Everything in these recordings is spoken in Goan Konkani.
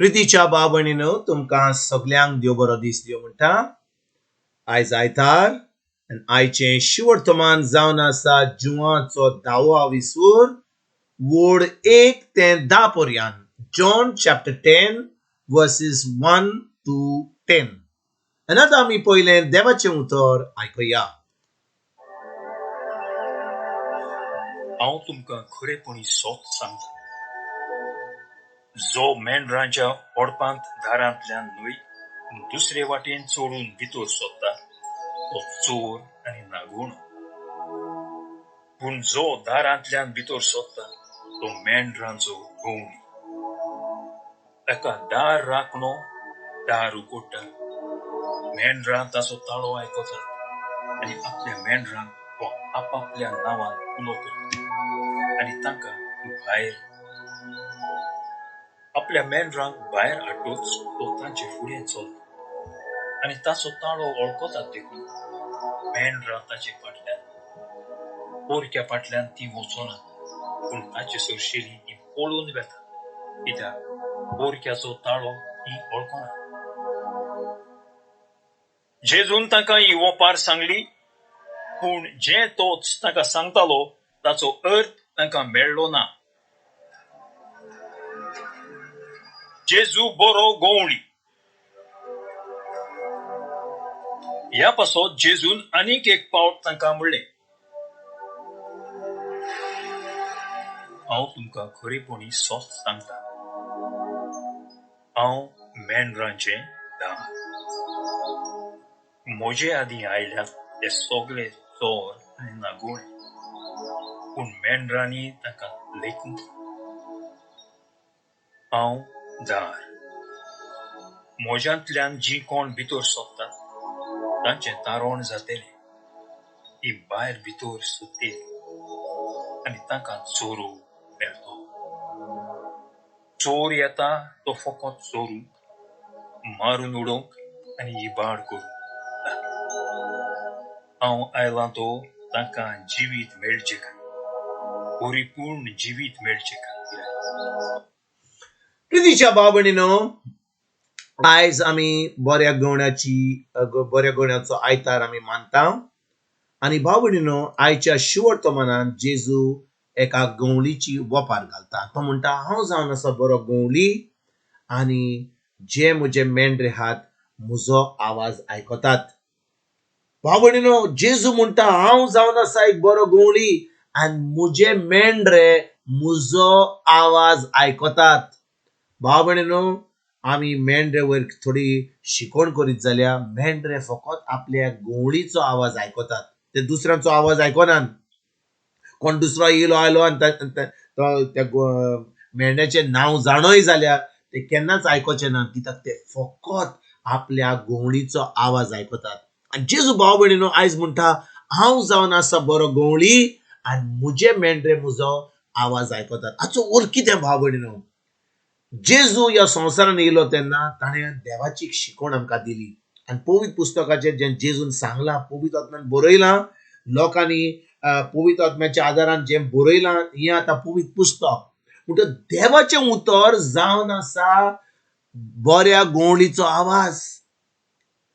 प्रितीच्या भाव भयणीनो, तुमकां सगल्यांक देव बरो दीस दिवं म्हणटा. आयज आयतार आनी आयचें शिवर्तमान जावन आसा जुवाचो धावो विसूर वोड 1 ते 10 पर्यंत. John chapter 10 verses 1 to 10. आनी आतां आमी पयलें देवाचें उतर आयकुया. हांव तुमकां खरेपणी सोत सांगता, जो मेंढरांच्या ओडपांत दारांतल्यान न्हय पूण दुसरे वाटेन चडून भितर सोदता तो चोर आनी नागोणो. पूण जो दारांतल्यान भितर सोदता तो मेंढरांचो गवणी. ताका दार राखणो दार उगडटा, मेंढरां ताचो ताळो आयकतात आनी आपल्या मेंढरांक तो आपापल्या नांवान उलो करता आनी तांकां भायर आपल्या मेंढरांक भायर हाडटच तो तांचे फुडें चलता आनी ताचो ताळो वळखतात देखून मेंढरां ताचे फाटल्यान पोरक्या फाटल्यान ती वचनात, पूण ताचे सरशेली ती पळून वेतात, कित्याक पोरक्याचो ताळो ती वळखनात. जेजून तांकां ही ओपार सांगली, पूण जें तोच तांकां सांगतालो ताचो अर्थ तांकां मेळ्ळो ना. जेजू बरो गवळी. ह्या पासत जेजून आनीक एक पावट तांकां म्हणलें, हांव तुमकां खरेपणी सोत सांगता, हांव मेंढरांचें दार. म्हजे आदीं आयल्यात ते सगळे चोर आनी नागोळे, पूण मेंढरांनी तांकां लेखूंक. हांव दार. म्हज्यांतल्यान जीं कोण भितर सोदतात तांचें तारण जातलें, ती भायर भितर सोदतली आनी तांकां चोरू मेळटलो. चोर येता तो फकत चोरूंक, मारून उडोवंक आनी इबाड करूंक. हांव आयलां तो तांकां जिवीत मेळचें खातीर, परिपूर्ण जिवीत मेळचें खातीर. प्रितीच्या भाव भयणीनो, आयज आमी बऱ्या गवण्याचो आयतार आमी मानता. आनी भाव भयणीनो, आयच्या शिवर्तमानान जेजू एका गवळीची वपार घालता. तो म्हणटा, हांव जावन आसा बरो गवळी आनी जे म्हजे मेंढरे हात म्हजो आवाज आयकतात. भाव भयणीनो, जेजू म्हणटा, हांव जावन आसा एक बरो गवळी आनी म्हजे मेंढरे म्हजो आवाज आयकतात. भाव भयणीनो, आमी मेंढरे वयर थोडी शिकवण करीत जाल्यार मेंढरे फकत आपल्या गवळीचो आवाज आयकतात, ते दुसऱ्यांचो आवाज आयकनात. कोण दुसरो येयलो आयलो आनी त्या मेंढ्याचें नांव जाणय जाल्यार ते केन्नाच आयकोचे ना, कित्याक ते फकत आपल्या गवळीचो आवाज आयकतात. आनी जेजू भाव भयणीनो आयज म्हणटा, हांव जावन आसा बरो गवळी आनी म्हजे मेंढरे म्हजो आवाज आयकतात. हाचो अर्थ कितें भाव भयणीनो? जेजू ह्या संवसारान येयलो तेन्ना ताणें देवाची शिकवण आमकां दिली आनी पवित्र पुस्तकाचेर जें जेजून सांगलां, पवित्र आत्म्यान बरयलां, लोकांनी पवित्र आत्म्याच्या आदारान जें बरयलां हें आतां पवित्र पुस्तक. म्हणटच देवाचें उतर जावन आसा बऱ्या गवळीचो आवाज.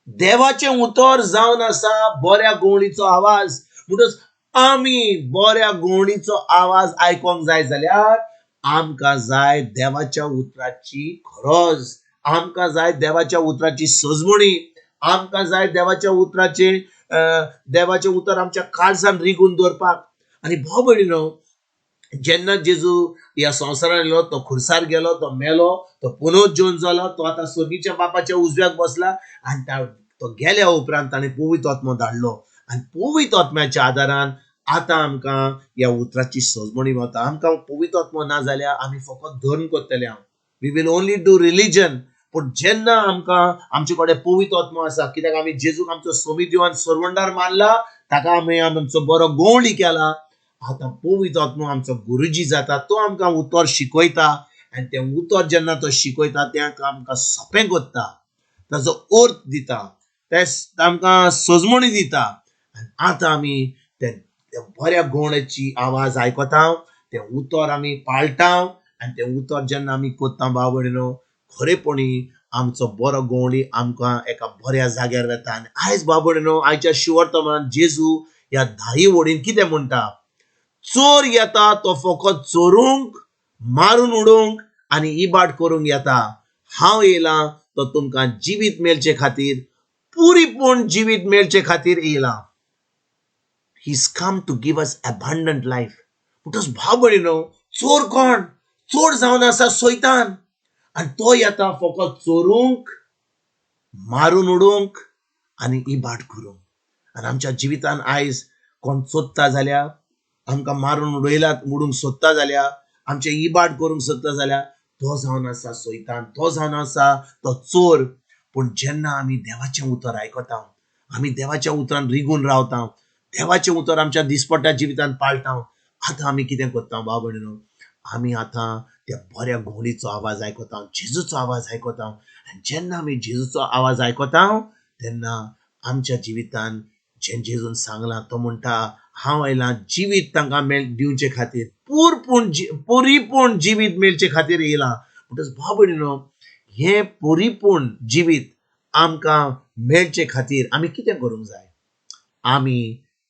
देवाचें उतर जावन आसा बऱ्या गवळीचो आवाज. म्हणटच आमी बऱ्या गवळीचो आवाज आयकोंक जाय जाल्यार आमकां जाय देवाच्या उतराची गरज, आमकां जाय देवाच्या उतराची सजमणी, आमकां जाय देवाच्या उतराचें देवाचें उतर आमच्या काळजान रिगून दवरपाक. आनी भाव भयणीनो, जेन्ना जेजू ह्या संवसारान येयलो, तो खुर्सार गेलो, तो मेलो, तो पुनर्जोन जालो, तो आतां स्वर्गीच्या बापाच्या उजव्याक बसला आनी तो गेल्या उपरांत ताणें पवित्र आत्मो धाडलो आनी पवित्र आत्म्याच्या आदारान आतां आमकां ह्या उतराची सजमणी मेळटा. आमकां पवित्र आत्मो ना जाल्यार आमी फकत धर्म करतले. हांव we will only do religion. पूण जेन्ना आमकां आमचे कडेन पवित्र आत्मो आसा, कित्याक आमी जेजूक आमचो सोमी देवान सरवंडार मानला, ताका आमी आमचो बरो गवळी केला, आतां पवित्र आत्मो आमचो गुरुजी जाता, तो आमकां उतर शिकयता आनी तें उतर जेन्ना तो शिकयता तें आमकां सोंपें करता, ताचो अर्थ दिता, ते आमकां सजमणी दिता. आनी आतां आमी ते बऱ्या गवण्याची आवाज आयकता, तें उतर आमी पाळटा आनी तें उतर जेन्ना आमी करता भाव भयणीनो, खरेपणी आमचो बरो गवळी आमकां एका बऱ्या जाग्यार वेता. आनी आयज बाबडनो आयच्या शिवर्तमान जेजू ह्या धाई वडीन कितें म्हणटा, चोर येता तो फकत चोरूंक, मारून उडोवंक आनी इबाड करूंक येता. हांव येयलां तो तुमकां जिवीत मेळचे खातीर, पुरीपूर्ण जिवीत मेळचे खातीर येयलां. He is come to give us abundant life. म्हणटच भाव भयणीनो, चोर कोण? चोर जावन आसा सैतान. आनी तो येता फकत चोरूंक, मारून उडोवंक आनी इबाड करूंक. आनी आमच्या जिवितान आयज कोण चोरता जाल्यार, आमकां मारून उडयला उडूंक सोदता जाल्यार, आमचें इबाड करूंक सोदता जाल्यार, तो जावन आसा सैतान, तो जावन आसा तो चोर. पूण जेन्ना आमी देवाचें उतर आयकता, आमी देवाच्या उतरान रिगून रावता, देवाचें उतर आमच्या दिसपट्ट्या जिवितान पाळटा, आतां आमी कितें करता भाव भयणीनो, आमी आतां त्या बऱ्या घोवणीचो आवाज आयकता, जेजूचो आवाज आयकता. आनी जेन्ना आमी जेजूचो आवाज आयकता तेन्ना आमच्या जिवितान जें जेजून सांगलां, तो म्हणटा हांव आयलां जिवीत तांकां मेळ दिवचे खातीर, पुरपूर्ण परिपूर्ण जिवीत मेळचे खातीर येयलां. म्हणटच भाव भयणीनो, हें परिपूर्ण जिवीत आमकां मेळचे खातीर आमी कितें करूंक जाय? आमी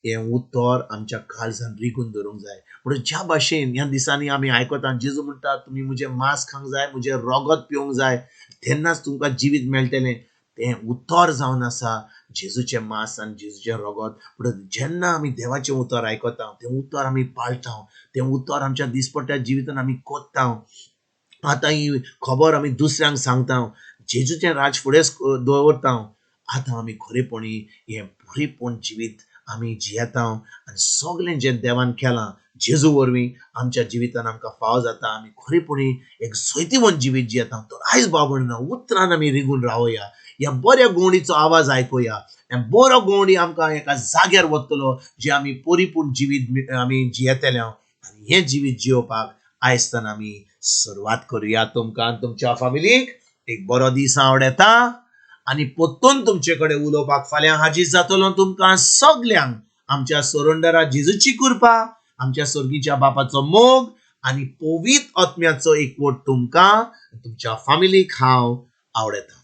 हें उतर आमच्या काळजान रिगून दवरूंक जाय. म्हणून ज्या भाशेन ह्या दिसांनी आमी आयकता, जेजू म्हणटा तुमी म्हजें मांस खावंक जाय, म्हजें रगत पिवंक जाय, तेन्नाच तुमकां जिवीत मेळटलें. तें उतर जावन आसा जेजूचें मांस आनी जेजूचें रगत. म्हणून जेन्ना आमी देवाचें उतर आयकता, तें उतर आमी पाळटा, तें उतर आमच्या दिसपट्ट्या जिवितान आमी कोत्ता, आतां ही खबर आमी दुसऱ्यांक सांगता, जेजूचें राज फुडें दवरता, आतां आमी खरेपणी हें परिपूर्ण जिवीत आमी जियेता. आनी सगळें जें देवान केलां जेजू वरवीं आमच्या जिवितान आमकां फाव जाता. आमी खरेपणी एक जैतिवंत जिवीत जियेता. तर आयज बाबा उतरान आमी रिगून रावया, ह्या बऱ्या गोवणीचो आवाज आयकुया. आनी बरो गोवणी आमकां एका जाग्यार वतलो जे आमी परिपूर्ण जिवीत आमी जियेतले. आनी हें जिवीत जियोवपाक आयजतान आमी सुरवात करुया. तुमकां तुमच्या फामिलीक एक बरो दीस आवडता आनी परतून तुमचे कडेन उलोवपाक फाल्यां हाजीर जातलो. तुमकां सगल्यांक आमच्या सोरंडरा जेजूची कृपा, आमच्या सर्गीच्या बापाचो मोग आनी पवित्र आत्म्याचो एकवट तुमकां तुमच्या फामिलीक हांव आवडटा.